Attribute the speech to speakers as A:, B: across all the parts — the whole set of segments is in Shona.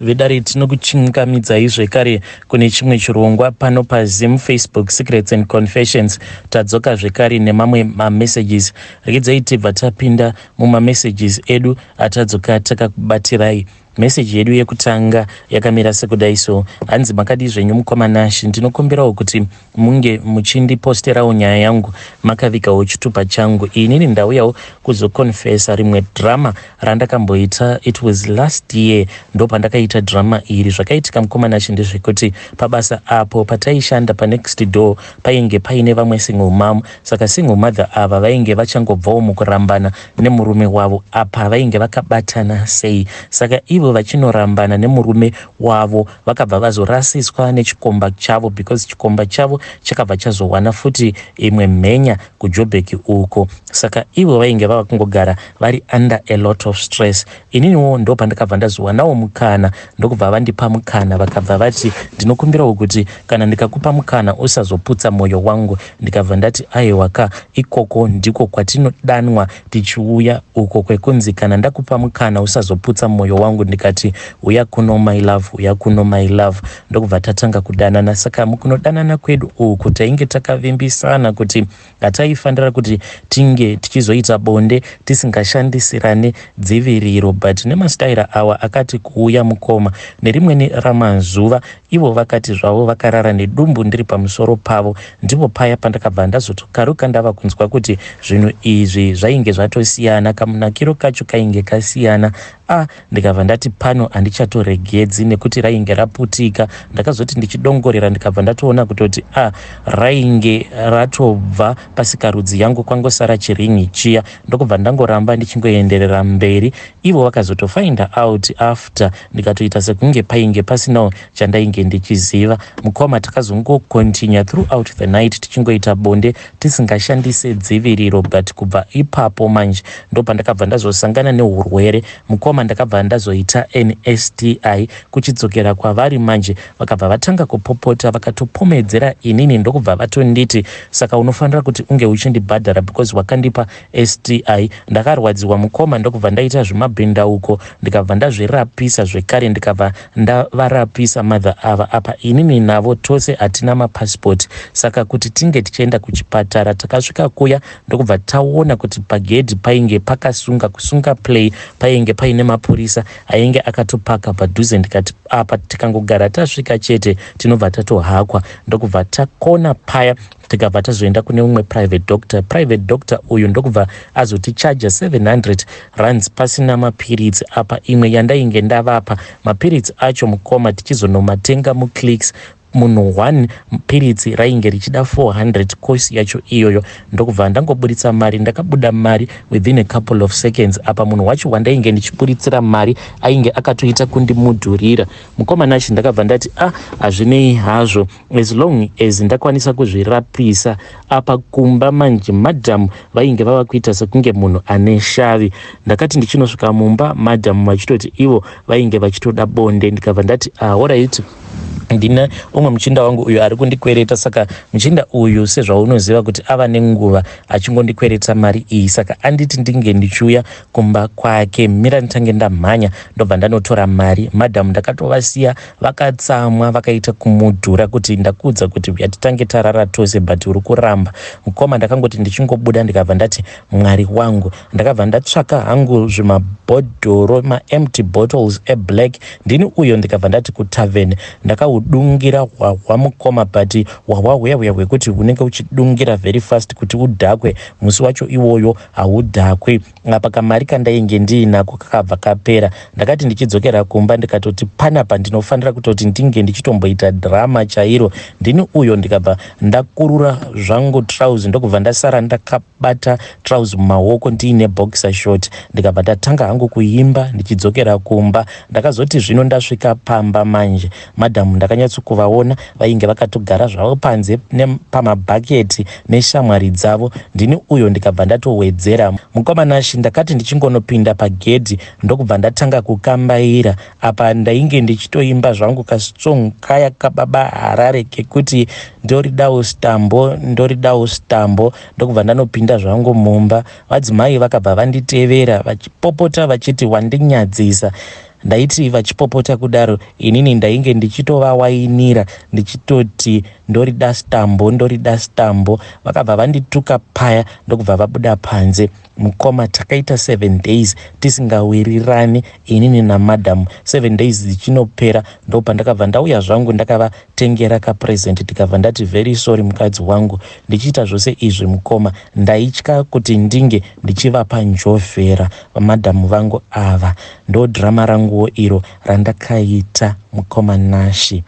A: Vedare, tinokuchingamidzai zvekare kune chimwe chirongwa pano paZim Facebook Secrets and Confessions. Tadzoka zvekare nemamwe mamessages. Regedzai tibva tapinda mumamessages edu atadzoka takakubatirai. Meseji yedu yekutanga yakamira sekudai so. Hanzi, "Makadii zvenyu mukoma Nashi? Ndinokumbirawo kuti munge muchindiposterawo nyaya yangu makavigawo chitupa changu. Inini ndauyawo kuzoconfessa rimwe drama randakamboita. It was last year ndo pandakaita drama iri. Zvakaitika, mukoma Nashi, ndezvekuti pabasa apo pataishanda panext door painge paine vamwe single mom. Saka single mother ava vainge vachangobvawo mukurambana nemurume wavo. Apa vainge vakabatana sei. Saka ivo vachinorambana nemurume wavo, vakabva vazorasiswa nechikomba chavo, because chikomba chavo chakabva chazowana futi imwe mhenya kuJobek uko. Saka ivo vainge vava kungogara vari under a lot of stress. Ininiwo ndo pandakabva ndazowanawo mukana, ndokubva vandipa mukana. Vakabva vati, 'Ndinokumbirawo kuti kana ndikakupa mukana usazoputsa mwoyo wangu.' Ndikabva ndati, 'Aiwaka, ikoko ndiko kwatinodanwa tichiuya uko kwekunzi kana ndakupa mukana usazoputsa mwoyo wangu.' Ndikati, 'Uya kuno, my love, uya kuno, my love.' Ndokubva tatanga kudanana. Saka mukunodanana kwedu uku tainge takavimbisana kuti hataifanira kuti tinge tichizoita bonde tisingashandisirane dziviriro. But nemastaira awa akati kuuya, mukoma, nerimweni ramazuva ivo vakati zvavo vakarara nedumbu ndiri pamusoro pavo. Ndipo paya pandakabva ndazotokaruka ndava kunzwa kuti zvinhu izvi zvainge zvatosiyana, kamunakiro kacho kainge kasiyana. A, ndikabva ndati pano handichatoregedzi, nekuti rainge raputika. Ndakazoti ndichidongorera, ndikabva ndatoona kutoti a, rainge ratobva pasikarudzi yangu, kwangosara chiringi chiya. Ndokubva ndangoramba ndichingoenderera mberi. Ivo vakazotofinda out after, ndikatoita sekunge painge pasinawo chandainge ndichiziva. Mukoma, takazongocontinue throughout the night tichingoita bonde tisingashandise dziviriro. But kubva ipapo manje ndopandakabva ndazosangana neurwere, mukoma. Ndakabva ndazoita STI. Kuchidzokera kwavari manje, vakabva vatanga kupopota, vakatopomedzera inini, ndokubva vatonditi, 'Saka unofanira kuti unge uchindibhadhara because wakandipa STI.' Ndakarwadziwa, mukoma, ndokubva ndaita zvemabhindauko, ndikabva ndazvirapisa zvekare, ndikabva ndavarapisa mother ava. Apa inini navo tose hatina mapasipoti, saka kuti tinge tichienda kuchipatara, takasvika kuya ndokubva taona kuti pagedhi painge pakasunga kusunga play, painge paine mapurisa ainge akatopaka padhuze. Ndikati apa tikangogara tasvika chete tinobva tatohakwa. Ndokubva takona paya, tikabva tazoenda kune umwe private doctor. Private doctor uyu ndokubva azotichaja 700 rands pasina mapiritsi. Apa imwe yandainge ndavapa mapiritsi acho, mukoma, tichizonomatenga muClicks, munhu 1 piritsi rainge richida 400 course yacho iyoyo. Ndokubva ndangoburitsa mari, ndakabuda mari within a couple of seconds. Apa munhu wacho wandainge ndichiburitsira mari ainge akatoita kundimudhurira. Mukoma Nashi, ndakabva ndati, "A ah, hazvinei hazvo as long as ndakwanisa kuzvirapisa." Apa kumba manje madhamu vainge vava kuita sekunge munhu ane shavi. Ndakati ndichinosvika mumba, madhamu vachitoti ivo vainge vachitoda bonde. Ndikabva ndati, "Ah, alright, ndine umwe muchinda wangu uyu ari kundikwereta. Saka muchinda uyu, sezvaunoziva kuti ava nenguva achingondikwereta mari iyi, saka anditi ndinge ndichiuya kumba kwake. Mira nditange ndamhanya, ndobva ndanotora mari." Madhamu ndakatovasiya vakatsamwa, vakaita kumudhura kuti, "Ndakuudza kuti yatitange tarara tose, but uri kuramba." Mukoma, ndakangoti ndichingobuda, ndikabva ndati, "Mwari wangu." Ndakabva ndatsvaka hangu zvimabhodhoro, maempty bottles eblack. Ndini uyo, ndikabva ndati kutavern, ndakaudungira hwahwa, mukoma, but hwahwa huya huya hwekuti unenge uchidungira very fast kuti udhakwe. Musi wacho iwoyo haudhakwi. Apa kamari kandainge ndiinako kakabva kapera. Ndakati ndichidzokera kumba, ndikatoti panapa ndinofanira kutoti ndinge ndichitomboita drama chairo. Ndini uyo, ndikabva ndakurura zvangu trouser, ndokubva ndasara ndakabata trouser mumaoko ndiine boxer short. Ndikabva ndatanga hangu kuimba ndichidzokera kumba. Ndakazoti zvino ndasvika pamba manje, madhamu ndakanyatsokuvaona vainge vakatogara zvavo panze pamabhaketi neshamwari dzavo. Ndini uyo, ndikabva ndatowedzera. Mukoma Nashi, ndakati ndichingonopinda pagedhi, ndokubva ndatanga kukambaira. Apa ndainge ndichitoimba zvangu kasong kaya kaBaba Harare kekuti "Ndoridawo stambo, ndoridawo stambo". Ndokubva ndanopinda zvangu mumba. Vadzimai vakabva vanditevera vachipopota vachiti, "Wandinyadzisa." Ndaiti vachipopota kudaro inini ndainge ndichitovawainira ndichitoti ndorida stambo, ndorida stambo. Vakabva vandituka paya ndokubva vabuda panze. Mukoma, takaita 7 days tisingawirirani inini namadam. 7 days dzichinopera, ndopandakabva ndauya zvangu, ndakavatengera kapresent, tikabva ndati, "Very sorry, mukadzi wangu." Ndichiita zvose izvi, mukoma, ndaitya kuti ndinge ndichivapa njovhera vamadhamu vangu ava. Ndo drama ranguwo iro randakaita, mukoma Nashi.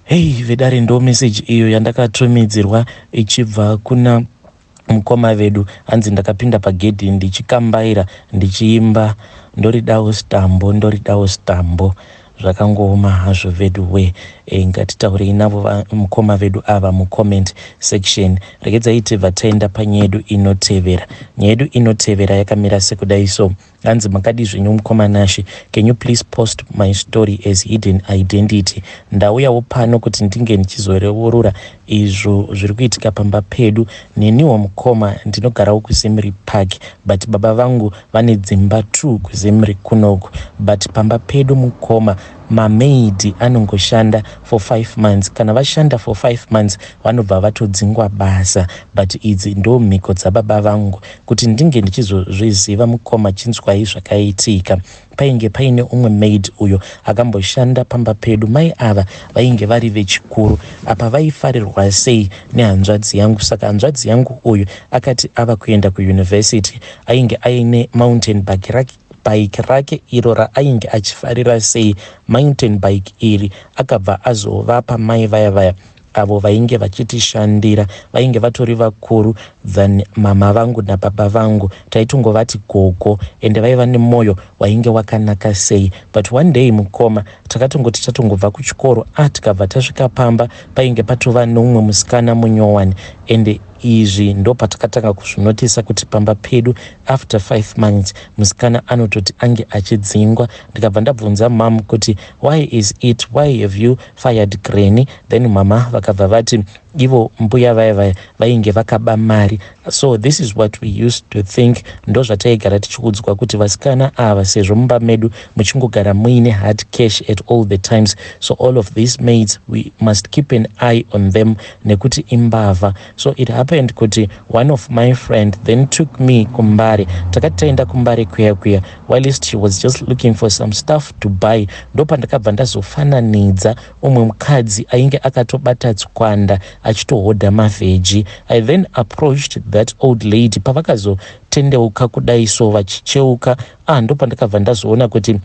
A: Hei vedare, ndo meseji iyo yandakatumidzirwa ichibva kuna mukoma vedu. Hanzi ndakapinda pagedhi ndichikambaira, ndichiimba, "Ndoridawo stambo, ndoridawo stambo." Zvakangooma hazvo vedu we. Ngatitaurei navo mukoma vedu ava mucomment section. Regedzai tibva taenda panyaya yedu inotevera. Nyaya yedu inotevera yakamira sekudai so. Hanzi, "Makadi zvenyu, mukoma Nashi? Can you please post my story as hidden identity? Ndauyawo pano kuti ndinge ndichizoreurura izvo zviri kuitika pamba pedu. Neniwo, mukoma, ndinogarawo kuZimri Park, but baba vangu vane dzimba 2 kuZimri kunoku. But pamba pedu, mukoma, mamaid anongoshanda for 5 months. Kana vashanda for 5 months, vanobva vatodzingwa basa. But idzi ndo mhiko dzababa vangu. Kuti ndinge ndichizozviziva, mukoma, chinzwai zvakaitika. Painge paine umwe maid uyo akamboshanda pamba pedu. Mai ava vainge vari vechikuru. Apa vaifarirwa sei nehanzvadzi yangu. Saka hanzvadzi yangu uyu akati ava kuenda kuyunivhesity, ainge aine mountain bike rake iro raainge achifarira sei. Mountain bike iri akabva azovapa mai vaya vaya avo vainge vachitishandira. Vainge vatori vakuru than mama vangu nababa vangu. Taitongovati gogo, ende vaiva nemwoyo wainge wakanaka sei. But one day, mukoma, takatongoti tatongobva kuchikoro, a tikabva tasvika pamba, painge patova neumwe musikana munyowani. Ende izvi ndo patakatanga kuzvinotisa kuti pamba pedu after 5 months musikana anototi ange achidzingwa. Ndikabva ndabvunza mam kuti, 'Why is it? Why have you fired granny?' Then mama vakabva vati ivo mbuya vaya vaya vainge vakaba mari. So this is what we used to think. Ndo zvataigara tichiudzwa kuti vasikana ava, sezvo mumba medu muchingogara muine hard cash at all the times, so all of these maids, we must keep an eye on them nekuti imbavha. So it happened kuti one of my friend then took me kuMbare. Takati taenda kuMbare kuya kuya, whilst she was just looking for some stuff to buy, ndopandakabva ndazofananidza umwe mukadzi ainge akatobata tswanda achitohodha mavheji. I then approached that old lady. Pavakazotendeuka kudai so, vachicheuka, ah, ndopandakabva ndazoona kuti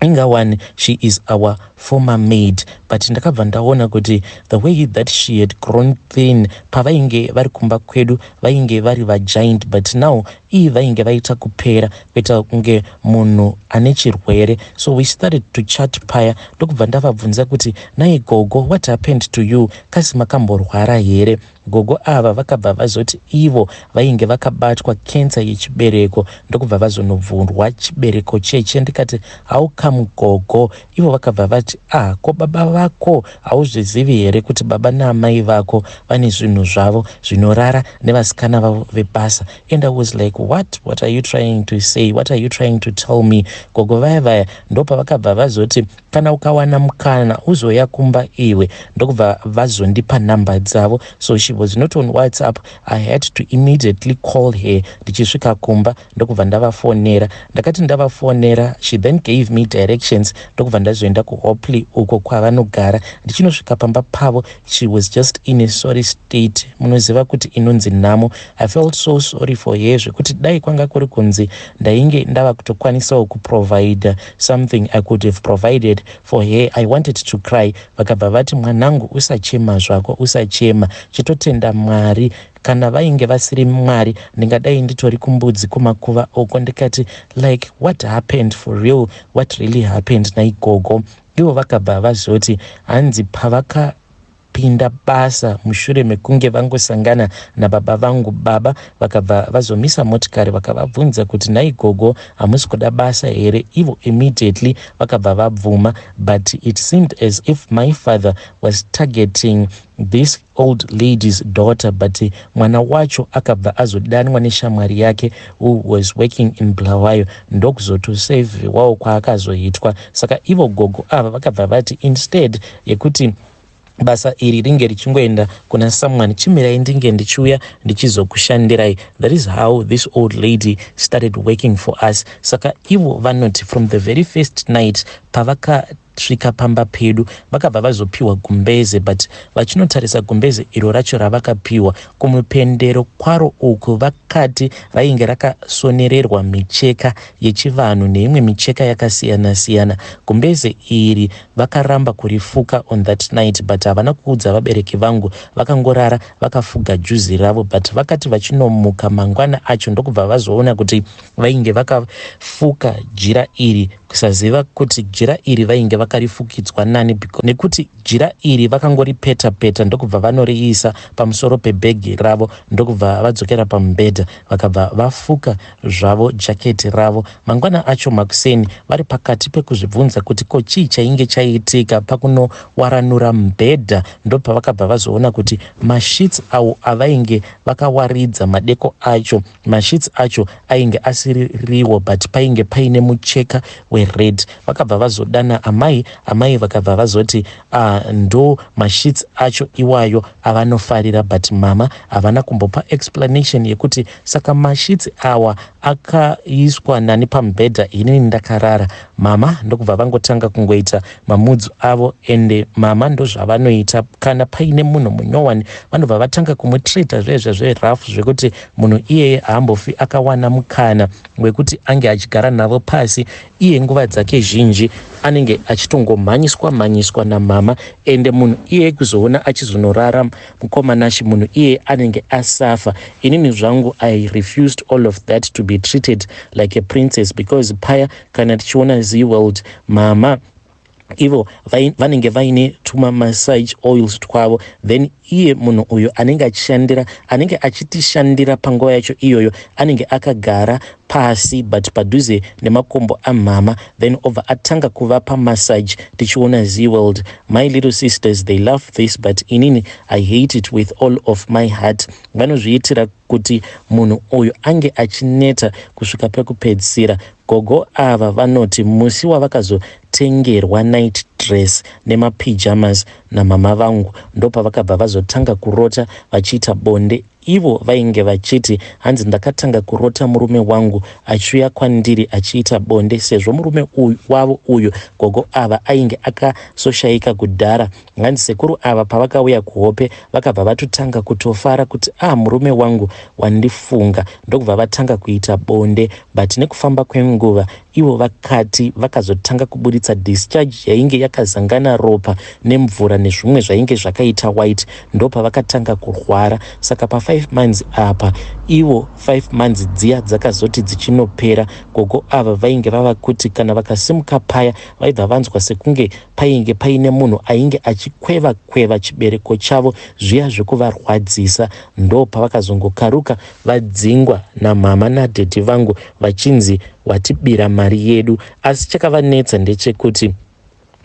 A: inga she is our former maid. But ndakabva ndaona kuti the way that she had grown thin, pavainge vari kumba kwedu vainge vari vagiant, but now ii vainge vaita kupera, kuita kunge munhu ane chirwere. So we started to chat paya, ndokubva ndavabvunza kuti, 'Nai gogo, what happened to you? Kasi makamborwara here?' Gogo ava vakabva vazoti ivo vainge vakabatwa kensa yechibereko, ndokubva vazonobvurwa chibereko cheche. Ndikati, 'How come, gogo?' Ivo vakabva vati, 'Ah, ko baba vako hauzvizivi here kuti baba naamai vako vane zvinhu zvavo zvinorara nevasikana vavo vebasa?' And I was like, 'What? What are you trying to say? What are you trying to tell me?' Gogo vaya vaya ndopavakabva vazoti, 'Kana ukawana mukana, uzoya kumba iwe.' Ndokubva vazondipa nhamba dzavo. So she was not on WhatsApp. I had to immediately call her. Ndichisvika kumba, ndokubva ndavafonera. Ndakati ndavafonera, she then gave me directions, ndokubva ndazoenda kuHopley uko kwavanogara. Ndichinosvika pamba pavo, she was just in a sorry state. Munoziva kuti inonzi nhamo. I felt so sorry for her, zvekuti dai kwanga kuri kunzi ndainge ndava kutokwanisawo kuprovide something, I could have provided for her. I wanted to cry. Vakabva vati, 'Mwanangu, usachema zvako, usachema. Chitotenda Mwari. Kana vainge vasiri Mwari, ndingadai nditori kumbudzi kumakuva uko.' Ndikati, 'Like, what happened for real? What really happened, naigogo?' Ivo vakabva vazoti, hanzi pavaka Vakapinda basa mushure mekunge vangosangana nababa vangu. Baba vakabva vazomisa motikari vakavabvunza kuti, "Nhai gogo, hamusi kuda basa here?" Ivo immediately vakabva vabvuma, but it seemed as if my father was targeting this old lady's daughter, but mwana wacho akabva azodanwa neshamwari yake who was working in Bulawayo, ndokuzotosevhiwawo kwaakazoitwa. Saka ivo gogo ava vakabva vati, instead yekuti basa iri ringe richingoenda kuna someone, chimirai ndinge ndichiuya ndichizokushandirai. That is how this old lady started working for us. Saka ivo vanoti from the very first night pavakasvika pamba pedu, vakabva vazopiwa gumbeze, but vachinotarisa gumbeze iro racho ravakapiwa, kumupendero kwaro uku vakati rainge rakasonererwa micheka yechivanhu neimwe micheka yakasiyana-siyana. Gumbeze iri vakaramba kurifuka on that night, but havana kuudza vabereki vangu. Vakangorara vakafuga juzi ravo, but vakati vachinomuka mangwana acho, ndokubva vazoona kuti vainge vakafuka jira iri, kusaziva kuti jira iri vainge vakarifukidzwa nani, nekuti jira iri vakangoripeta peta, ndokubva vanoriisa pamusoro pebhegi ravo, ndokubva vadzokera pamubhedha, vakabva vafuka zvavo jaketi ravo. Mangwana acho makuseni, vari pakati pekuzvibvunza kuti ko chii chainge chaitika, pakunowaranura mubhedha ndopavakabva vazoona kuti masheets awo avainge vakawaridza madeko acho, masheets acho ainge asiririwo, but painge paine mucheka wered. Vakabva vazodana amai. Amai vakabva vazoti ndo masheets acho iwayo avanofarira, but mama havana kumbopa explanation yekuti saka masheets awa akaiswa nani pamubhedha inini ndakarara. Mama ndokubva vangotanga kungoita mamudzu avo. Ende mama ndozvavanoita, kana paine munhu munyowani vanobva vatanga kumutreata zvezve zverough, zvekuti munhu iyeye haambofi akawana mukana wekuti ange achigara navo pasi. Iye nguva dzake zhinji anenge achitongomhanyiswa mhanyiswa namama. Ende munhu iyeye kuzoona achizonorara mukomanashi, munhu iyeye anenge asafa. Inini zvangu, I refused all of that, to be treated like a princess, because paya kana tichiona Zeaworld, mama ivo vanenge vaine tuma massage oils twavo, then iye munhu uyu anenge achishandira, anenge achitishandira panguva yacho iyoyo, anenge akagara pasi but padhuze nemakombo amama, then obva atanga kuvapa massage tichiona Zeaworld. My little sisters, they love this, but inini I hate it with all of my heart. Vanozviitira kuti munhu uyu ange achineta kusvika pekupedzisira. Gogo ava vanoti musi wavakazotengerwa night dress nemapyjamas namama vangu, ndopavakabva vazotanga kurota vachiita bonde. Ivo vainge vachiti, hanzi, "Ndakatanga kurota murume wangu achiuya kwandiri achiita bonde." Sezvo murume uyu wavo uyu, gogo ava, ainge akasoshayika kudhara, hanzi sekuru ava pavakauya kuhope vakabva vatotanga kutofara kuti, "Ah, murume wangu wandifunga," ndokubva vatanga kuita bonde. But nekufamba kwenguva, ivo vakati vakazotanga kuburitsa discharge yainge yakazangana ropa nemvura nezvimwe zvainge zvakaita white. Ndopavakatanga kurwara. Saka pa5 months apa, ivo 5 months dziya dzakazoti dzichinopera, gogo ava vainge vava kuti kana vakasimuka paya, vaibva vanzwa sekunge painge paine munhu ainge achikweva kweva chibereko chavo, zviya zvekuvarwadzisa. Ndo pavakazongokaruka vadzingwa namama nadhedhi vangu, vachinzi watibira mari yedu. Asi chakavanetsa ndechekuti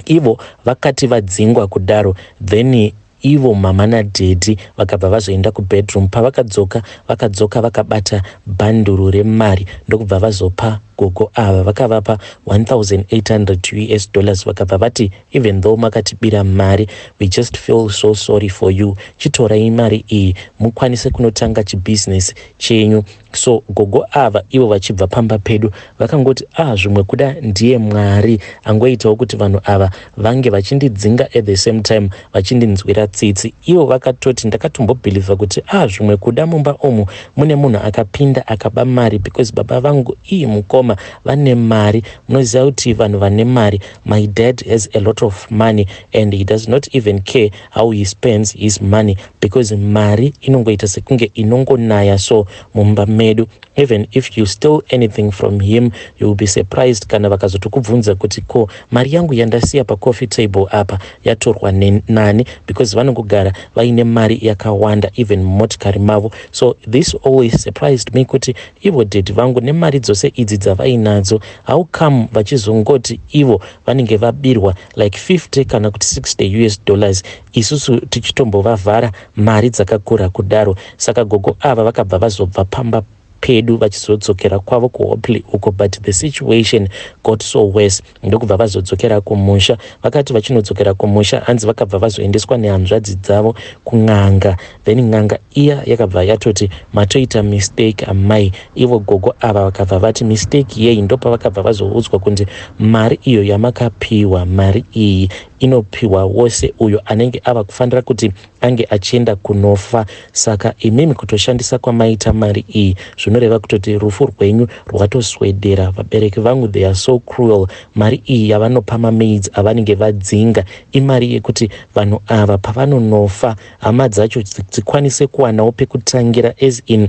A: ivo vakati vadzingwa kudaro, then ivo mama nadhedhi vakabva vazoenda kubedroom. Pavakadzoka, vakadzoka vakabata bhanduru remari, ndokubva vazopa gogo ava. Vakavapa US$1800, vakabva vati, "Even though makatibira mari, we just feel so sorry for you. Chitorai mari iyi mukwanise kunotanga chibhizinesi chenyu." So gogo ava ivo vachibva pamba pedu vakangoti, "Ah, zvimwe kuda ndiye Mwari angoitawo kuti vanhu ava vange vachindidzinga, at the same time vachindinzwira tsitsi." Ivo vakatoti, "Ndakatombobhilivha kuti, ah, zvimwe kuda mumba umu mune munhu akapinda akaba mari, because baba vangu ii mukoma vane mari. Munoziva kuti vanhu vane mari, my dad has a lot of money and he does not even care how he spends his money, because mari inongoita sekunge inongonaya so mumba medu." medu. Even if you steal anything from him, you will be surprised kana vakazotokubvunza kuti, "Ko mari yangu yandasiya pacoffee table apa yatorwa nani?" Because vanongogara vaine mari yakawanda, even mumotikari mavo. So this always surprised me kuti ivo daddy vangu nemari dzose idzi dzavainadzo, how come vachizongoti ivo vanenge vabirwa like 50 kana kuti 60 US dollars, isusu tichitombovavhara mari dzakakura kudaro? Saka gogo ava vakabva vazobva pamba pedu vachizodzokera kwavo kuHopley uko, but the situation got so worse, ndokubva vazodzokera kumusha. Vakati vachinodzokera kumusha, hanzi vakabva vazoendeswa nehanzvadzi dzavo kun'anga. Then n'anga iya yakabva yatoti, "Matoita mistake, amai." Ivo gogo ava vakabva vati, "Mistake yei?" Ndopavakabva vazoudzwa kunzi mari iyo yamakapiwa, mari iyi inopiwa wose uyo anenge ava kufanira kuti ange achienda kunofa. Saka imimi kutoshandisa kwamaita mari iyi zvinoreva kutoti rufu rwenyu rwatoswedera. Vabereki vangu, they are so cruel. Mari iyi yavanopa mamaids avanenge vadzinga imari yekuti vanhu ava pavanonofa, hama dzacho dzikwanise kuwanawo pekutangira, as in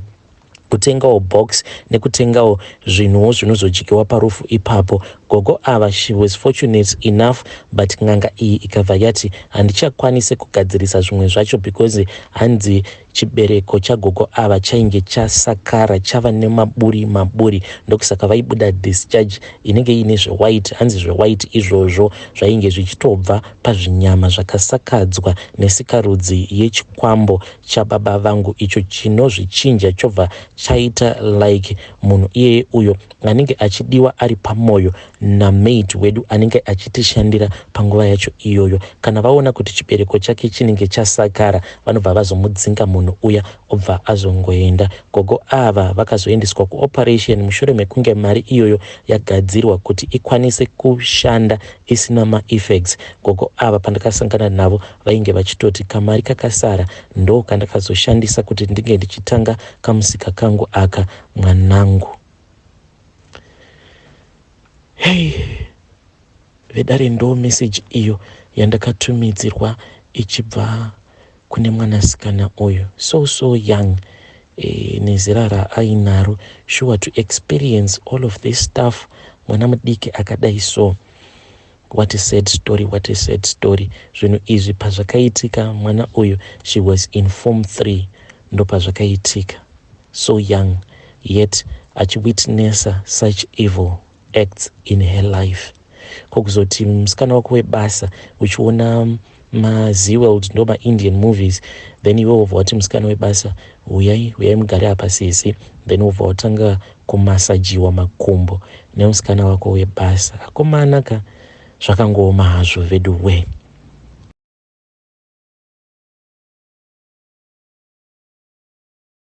A: kutengawo box nekutengawo zvinhuwo zvinozodyiwa parufu ipapo. Gogo ava, she was fortunate enough, but n'anga iyi ikabva yati handichakwanisi kugadzirisa zvimwe zvacho because hanzi chibereko chagogo ava chainge chasakara, chava nemaburi maburi, ndokusaka vaibuda discharge inenge iine zvewhite. Hanzi zvewhite izvozvo zvainge zvichitobva pazvinyama zvakasakadzwa nesikarudzi yechikwambo chababa vangu, icho chinozvichinja chobva chaita like munhu iyeye uyo anenge achidiwa ari pamwoyo namaid wedu anenge achitishandira panguva yacho iyoyo. Kana vaona kuti chibereko chake chinenge chasakara, vanobva vazomudzinga munhu uya, obva azongoenda. Gogo ava vakazoendeswa kuoperation mushure mekunge mari iyoyo yagadzirwa kuti ikwanise kushanda isina maeffects. Gogo ava, pandakasangana navo, vainge vachitoti kamari kakasara ndo kandakazoshandisa kuti ndinge ndichitanga kamusika kangu aka, mwanangu. Hei vedare, ndo meseji iyo yandakatumidzirwa ichibva kune mwanasikana uyu, so so young, nezera raainaro. Sure, to experience all of this stuff, mwana mudiki akadai so. What a sad story, what a sad story. Zvinhu izvi pazvakaitika, mwana uyu, she was in form 3 ndo pazvakaitika. So young, yet achiwitnessa such evil acts in her life. Kokuzoti musikana wako webasa, uchiona maZeeWorld, ndo maIndian movies, then iwe wobva wati musikana webasa, "Uyai, uyai mugare apa, sisi." Then wobva watanga kumasajiwa makumbo nemusikana wako webasa. Akomana ka, zvakangooma hazvo vedu we.